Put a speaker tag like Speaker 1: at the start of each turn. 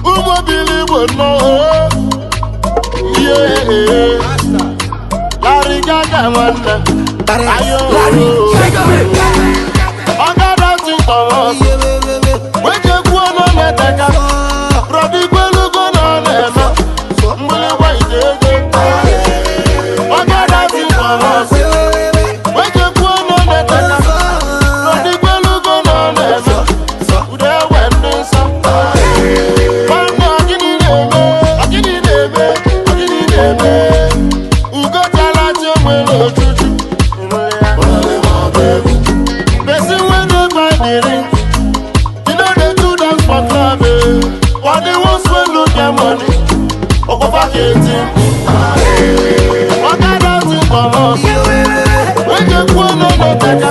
Speaker 1: Ụmụ obili Igbo nnọọ, ihe Larry Gaga nwanne ayo. Ọgada titọrọ wejekwuo nọ na-eteka rọdikwelugo na ọ na-eme mgbịlịgba ite ego. Ọgada titọrọ wejekwuo nọ na-eteka rọdikwelugo na ọ na-eme ude ewe ndị nsọ. Nwanne, ọgịnị na-eme? Ọgịnị na-eme? Ọgịnị na-eme? Ugo chalachi enwere ojuju. Person wey no buy the ring, you no dey do dance for club eh. For the ones wey no get money, ọkpọfa ga-eti mkpu. Ọkada ti kọrọ ọsọ, weje kwuo na ọ na-eteka.